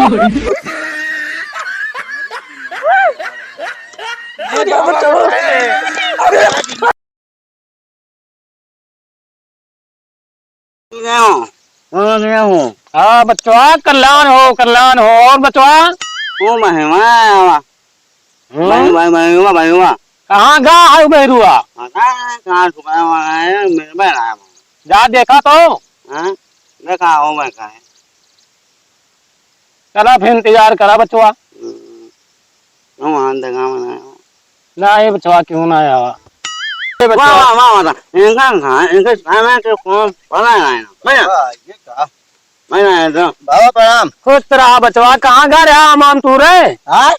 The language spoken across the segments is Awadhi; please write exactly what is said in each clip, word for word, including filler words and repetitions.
अरे बचाओ। अरे। गया हूँ। हाँ, गया हूँ। हाँ, बचवा, कल्याण हो, कल्याण हो। और बचवा? ओ, महिमा, हम्म? महिमा, महिमा, महिमा। कहाँ गा है बहरुआ? पता नहीं, कहाँ छुपाया हुआ है, मेरे में आया हुआ। जा देखा तो। हाँ, देखा हो, मैं कहा है। चला, फिर इंतजार करा, बचवा। हम्म। हम वहाँ देखा बनाया। ना, ये बचवा क्यों ना आया? ये बचवा। वाह, वाह, वाह, वाह। इनका कहाँ, इनके समय के कौन पता नहीं ना। भैया। वाह, ये का? मैं ना आया था। बाबा प्रणाम। खुश रहा बचवा, कहाँ घर है आम आम तू रे? हाँ?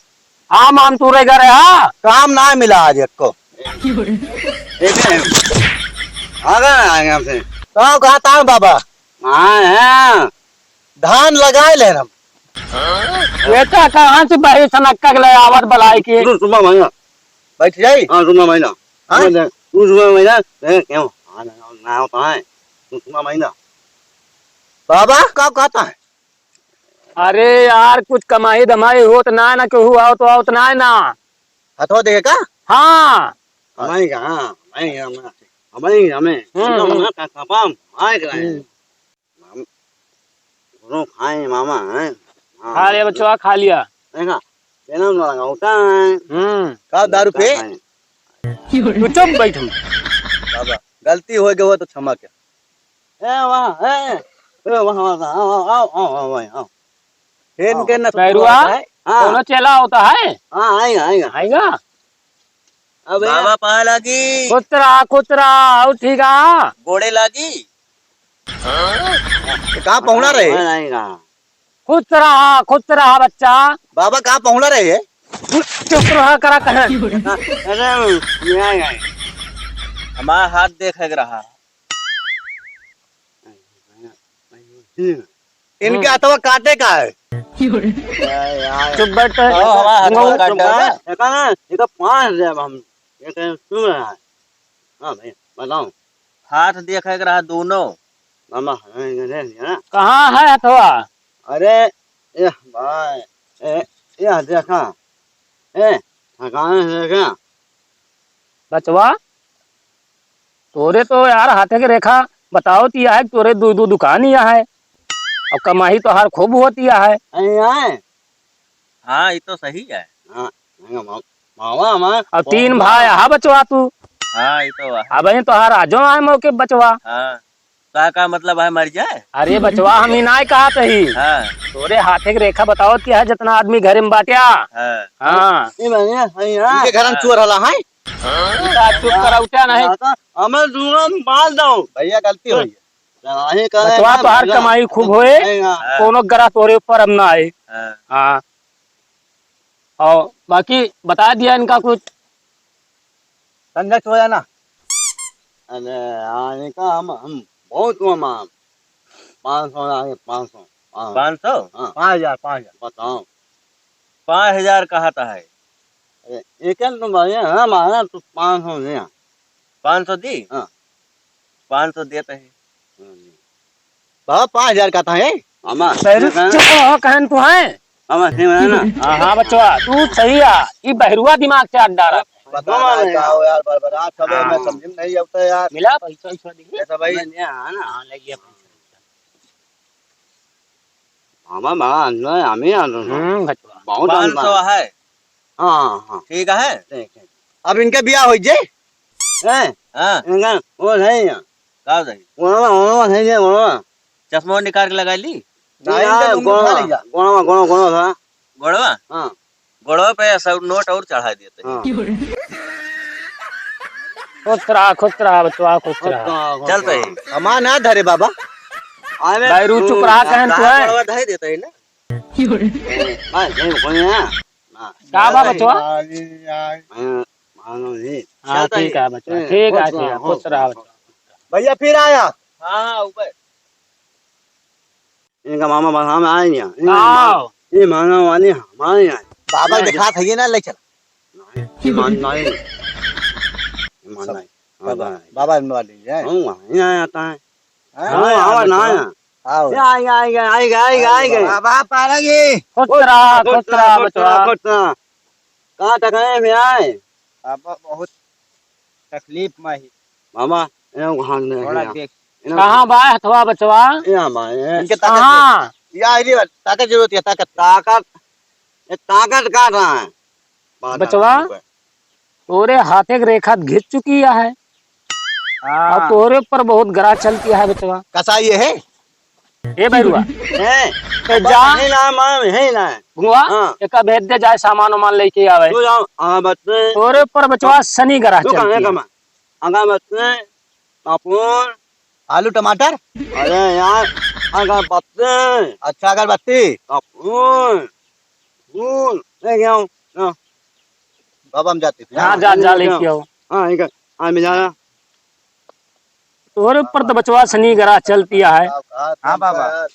आम आम तू रे घर है, हाँ? काम ना मिला आज एक को। एक है। आ गए, आ गए हमसे। कहाँ, कहाँ था बाबा? हाँ, है। धान लगाए ले हम। बेटा, कहाँ से बही सनक्का के ले आवत बलाई के? तू सुबह भैया। बैठ जाई? हाँ, सुबह भैया। हाँ? सुबह दे, तू सुबह भैया, ए, क्यों? हाँ, ना, ना होता है। तू सुबह भैया। बाबा, का कहता है? अरे यार, कुछ कमाई धमाई होत ना, ना केहू आवत, आवत ना, ना। हथवा देखे का? हाँ। हमारे का, हाँ, हमारे का, हमारे, हमारे, हमें, हम्म, इनका हम्म। मना का, का, का, हमारे का है। हम्म। हम दोनों खाए मामा हैं। हाँ। खा लिया बचवा, खा लिया। देखा, तेना ना लगा, होता है। हम्म। का दारू पे? खाए। तू चुप बैठ। बाबा, गलती हो गई हो तो क्षमा कर। ए, वहाँ, ए, ए, वहाँ, वहाँ, आओ, आओ, आओ, आओ, आओ, आओ। इनके आओ। न भैरुआ, है? हाँ। कौनो चेला होता है? हाँ, आएगा, आएगा। आएगा? अबे। बाबा पाए लागी। खुश रहा, खुश रहा, और ठीक है? गोड़े लागी। ये कहाँ पहुना रहे? खुश रहा, खुश रहा बच्चा। बाबा कहाँ पहुना रहे? चुप रहा करा कहाँ? अरे, ये आ गए। हमारा हाथ देखे के रहा। इनके हथवा काटे का है? चुप बैठ। आओ, हमारा हथवा काट दो। देखा ना, ये तो पाँच हजार हम, ये कहीं सुन रहा है। हाँ भाई, बताओ। हाथ देखे के रहा दोनों। मामा, हाँ, ये ले लिया ना। कहाँ है हथवा? अरे, यह भाई, ए, यह देखा, ए, ठिकाने से देखा। बचवा, तोरे तो यार हाथे के रेखा बतावत ही है, तोरे दू, दू दुकान ही है, और कमाई तोहार खूब होत ही है। अरे, आए। हाँ, ये तो सही है। हाँ, महंगा माल। मावा हमार अब तीन भाई, हाँ बचवा तू। हाँ, ये तो है। अब ही तोहार आजो आए मौके बचवा। हाँ, का, का मतलब है मर जाए? अरे बचवा, हम ही नाय कहत ही। हाँ। तोरे हाथे के रेखा बतावत कि है जितना आदमी घरे में बाटिया। हाँ। हाँ। ये भैया, भैया। इनके घर में हाँ। चोर हला है? बेटा, चुप करा, उठा नहीं। हाँ, तो हमें दूंगा, मार दो। भैया, गलती हो गई। चढ़ाई करे बचवा, ना, तोहार भैया। कमाई खूब होए, भैया। हाँ। कोनो गरा तोरे ऊपर अब ना आए। हाँ। हाँ। और बाकी बता दिया इनका कुछ। संजय सोया ना। अरे यार, इनका हम, हम बहुत हुआ माम। पाँच सौ आगे, पाँच सौ। हाँ। पाँच सौ? हाँ। पाँच हजार, पाँच हजार। बताओ। पाँच हजार कहा था है? अरे, एक तो भैया, हाँ, मारा तो पाँच सौ दिया। पाँच सौ दी? हाँ। पाँच सौ देते हैं। हाँ जी। बाबा, पाँच हजार का था, हैं? मामा, पैरू ठीक है। चुप रहो, कहन तू है। मामा, ठीक है ना? हाँ, हाँ, बचवा, तू सही है। ई बहरुआ दिमाग से अड्डा रहा। बता मामा, रहा है, नहीं। का हो यार, बरबरा, सब हाँ। मैं समझ में नहीं आता यार। मिला पैसा, पैसा दिए? ये तो भाई। नहीं, हाँ ना। हाँ, ले लिया पैसा। मामा, बड़ा अंदर, हम ही अंदर। हम्म, बचवा। बहुत पाँच सौ अंदर। है। हाँ, हाँ, हाँ। ठीक है। ठीक, ठीक। अब इनके बियाह होइ जे? हैं? हाँ। इनका वो नहीं है। का नहीं? गोड़वा, गोड़वा नहीं है, गोड़वा। चश्मा निकाल के लगा ली। नहीं, इनका यार, लुंगी उठा गोड़वा, ले जा। गोड़वा, गोड़वा, गोड़वा था। गोड़वा? हाँ। गोड़वा पे सब नोट और चढ़ा देते हैं। हाँ। खुश रहा, खुश रहा, बचवा, खुश रहा। खुश रहा, खुश चलते रहा। ही। हमार ना धरे बाबा। अरे, भाई, रू चुप रहा, कहन तू है। गोड़वा धरे देते हैं ना। भाई, नहीं, कोई ना। ना। का बा बचवा? हाँ, हाँ, हाँ, जी। हाँ, चलता ठीक ही। है बचवा, ए, ठीक है, खुश ठीक है, रहो, खुश रहा खुश बचवा। भैया फिर आया। हाँ, हाँ, ऊपर। इनका मामा बस हम आए नहीं, इनका हाँ। मामा, ये मामा वाले हमारे यहाँ। बाबा नहीं, दिखा था ये ना ले चल। नहीं, ये मान नहीं। ये मान सब नहीं। हाँ, बाबा, हाँ। बाबा वाले हैं। हाँ, वहाँ नहीं आया था। हाँ, हाँ, हाँ, आवा ना बचवा। आया। आओ। ये आइगा, आइगा, आइगा, आइगा, आइगा। बाबा, पालक जी। खुश रहा, खुश रहा, बचवा। खुश रहा। कहाँ तक है में आए? बाबा, बहुत तकलीफ में ही। मामा, इन्हें वहाँ नहीं थोड़ा है। देख। इन्हें कहाँ बा हथवा बचवा? यहाँ बा, ये। इनके ताकत कहाँ? दे। या, ये ताकत जरूरत है, ताकत। ताकत, ये ताकत का रहा है? बात बचवा, आगे ऊपर। तोरे हाथे के रेखा घिस चुकी है। हाँ। और तोरे ऊपर बहुत ग्रह चलती है बचवा। कसा ये है? ए बैरुआ। हैं? तो जा। है ना, माँ, है ना। गुआ, हाँ। एका भेज दे, जाए सामान उमान लेके आवे। तू जाओ, हाँ, बच्चे। तोरे ऊपर बचवा शनि ग्रह तू चलती कहाँ है। कमा? अगर बच्चे, पापड़। आलू टमाटर? अरे यार, अगरबत्ती। अच्छा, अगरबत्ती। पापड़। फूल, लेके आओ। हाँ। बाबा, हम जाते हैं। हाँ, जा, जा, लेके आओ। हाँ, एक, हाँ, मैं जा रहा। तोहरे ऊपर तो बचवा शनि ग्रह चलती है। हाँ, बाबा।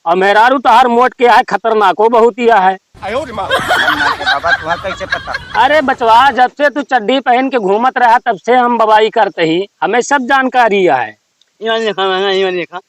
और मेहरारू तोहार मोट के है, खतरनाको बहुत ही है। खतरनाक है, बाबा, तुम्हारा कैसे पता? अरे बचवा, जब से तू चड्डी पहन के घूमत रहा, तब से हम बबाई करते ही, हमें सब जानकारी है। इवन देखा, मैंने इवन देखा।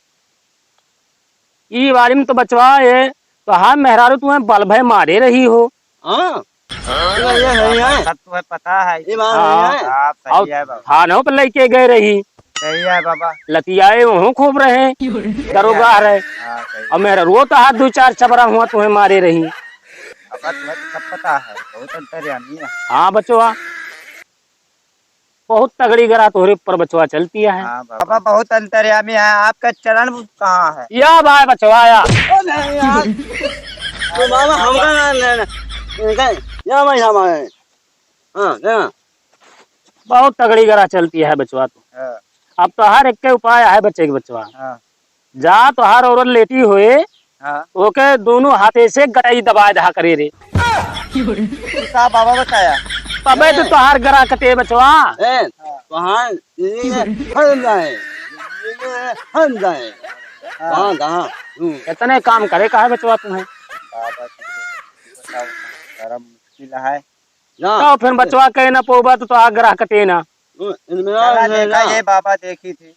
ई बारे में तो बचवा, ये तोहार मेहरारू तुम्हें बल भय मारे रही हो। हाँ। ये बात नहीं है। सब तुम्हें पता है। ये बात हाँ। नहीं है। हाँ, सही और है बाबा। थानों पर लेके गए रही। सही है बाबा। लतियाए वहाँ खूब रहे। सही है। दरोगा रहे। हाँ, सही। और मेहरारू तो हाथ दो चार चबरा हुआ तुम्हें मारे रही। बाबा, तुम्हें तो सब पता है, बहुत अंतर्यामी है। हाँ बचवा। बहुत तगड़ी ग्रह तोहरे ऊपर बचवा चलती है। हाँ बाबा। बाबा बहुत अंतर्यामी है, आपका चरण कहाँ है? या भाई बचवा या। ओ नहीं यार। तो बाबा हमका ना, ना, ना। इनका, या भाई हमारे। हाँ, या। बहुत तगड़ी ग्रह चलती है बचवा तो। हाँ। अब तो हर एक के उपाय है बचे के बचवा। हाँ। जा तोहार औरत लेटी होए, हाँ। ओके दोनों हाथे से गटई दबाए दहा करे रे। का बाबा बताया? तबे तो तोहार ग्रह कटे बचवा। ए, हाँ। तोहार ये हल जाए, ये हल जाए। हाँ। हाँ, हाँ। हम्म। इतने काम करे का है बचवा तुम्हें? बाबा जी, बताओ, करम मुश्किल है। ना। तो फिर बचवा कहे ना पोबा तो, तो आग ग्रह कटे ना। हम्म, इनमें चला ना, देखा ना। ये बाबा देखी थी।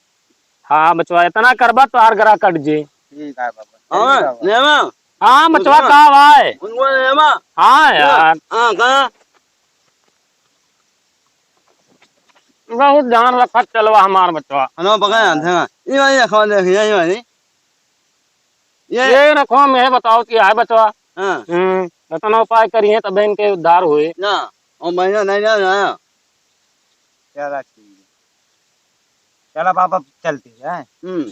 हाँ बचवा, इतना करबा तो आर ग्रह कट जे। ठीक है बाबा। हाँ, चलिए बाबा। लेवा। हाँ बचवा, उनका। का भाई? उनको लेवा। हाँ यार। हाँ, कहाँ? बहुत ध्यान रखत चलवा हमार बचवा। हेलो, पकड़, हाँ। ध्यान। ये वाली रखवा दे, ये वाली। ये ये रखो, हम ये बताओ कि आए बचवा। हाँ। हम्म, इतना उपाय करिए तब इनके उद्धार होए। ना, और महीना नहीं ना, ना। चला ठीक है। चला बाबा, चलती है। हम्म।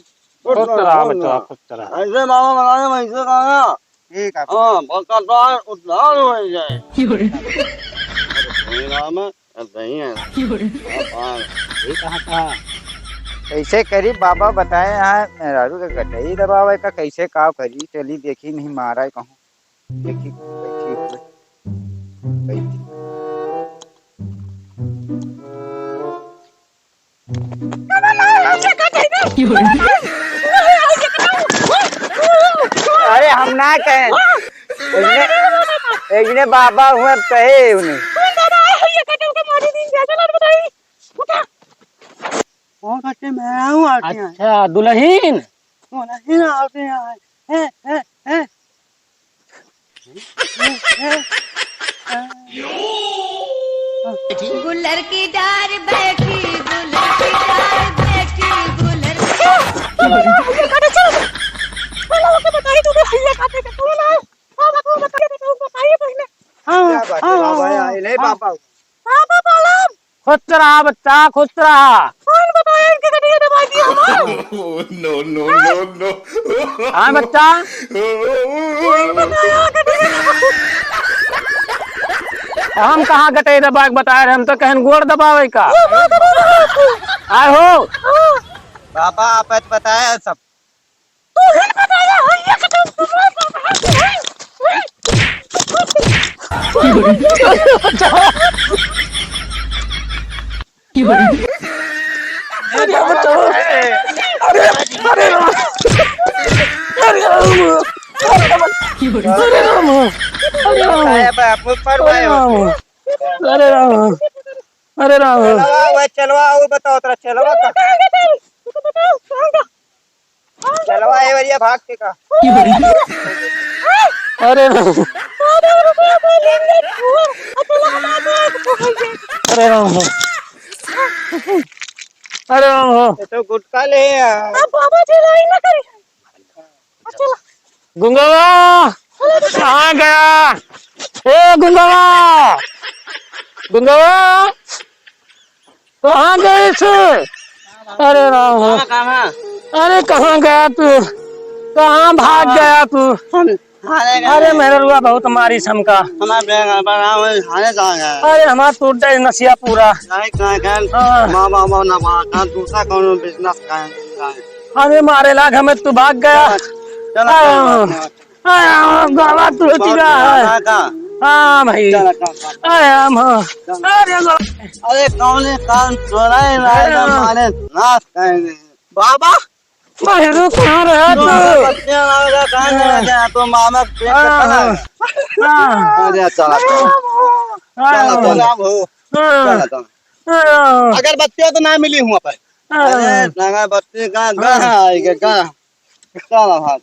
खुश रहा बचवा, खुश रहा। ऐसे बाबा बनाए, वैसे खाना। ठीक है। हाँ, भक्तदार उद्धार हो जाए। क्यों रे? अरे, कोई नाम है? अब नहीं है। क्यों रे? हाँ, हाँ। ये कहाँ था? कैसे करी बाबा बताए यहाँ मेहरारू के गटई दबावे का, कैसे का करी? चली देखी नहीं मारा है कहूँ। देखी बैठी हुई। बैठी। अरे हम ना कहें। एक जने, एक जने बाबा हुए कहे उन्हें। कौन करते मैं आऊँ आते हैं। अच्छा, दुल्हन। दुल्हन आते हैं। हैं, हैं, हैं। गुलर की डार बैठी, गुलर की डार बैठी, गुलर की हाँ, क्या बात है, हाँ, बाबा, हाँ, आए नहीं हाँ। बाबा। बाबा प्रणाम। खुश रहा बच्चा, खुश रहा। कौन बताया इनके गटई दबा दिया हमार? No, no, no, no। हाँ बच्चा। कौन बताया गटई दबा? हम कहाँ गटई दबा के बताए रहे, हम तो कहन गोड़ दबावे का। आए हो। बाबा, आप बताए सब। अरे, अरे राम। अरे, अरे राम। अरे राम। अरे राम। अरे राम। अरे राम। अरे राम। चलवा, वह चलवा, और बताओ, तेरा चलवा का? चलवा ए भैया भाग के का। अरे राम। अरे राम हो। अरे राम हो। ये तो गुटखा ले यार। अब बाबा जी लाई ना करी। अब चला। गुंगवा, कहाँ गया? ए गुंगवा, गुंगवा, कहाँ गए से? अरे राम हो। कहाँ, कहाँ? अरे कहाँ गया तू? कहाँ भाग हाँ। गया तू? हम, अरे अरे मेहरुआ बहुत मारी हमका। हमारे बैग पर आओ, खाने जा गया। अरे हमार टूट जाए नसिया पूरा। नहीं, कहाँ, कहाँ? हाँ। माँ, माँ, माँ, ना, माँ, कहाँ दूसरा कौनो business कहाँ है? अरे मारे लाग हमें तू भाग गया। चला, चला, हाँ। चला, चला। हाँ, गवा तू बहुत चिरा है। पुराना का। हाँ भाई। चला, चला, चला। आया हम। चला। अरे गवा। अरे कौने कान चोराए लाए ना हाँ। मारे नाश करेंगे। बाबा। भाई रुक कहाँ रहा तू? बच्चे वाला कहाँ चला गया? तो मामा पेट हाँ, का खाना हाँ। है। हाँ। अरे चला, चला। हाँ। चला, चला, हो। हाँ। चला, चला। हाँ। अगरबत्तियाँ तो ना मिली हुआ पर। हाँ। अरे, अगरबत्ती का, हाँ। कहाँ आएगा, कहाँ? चला, भाग।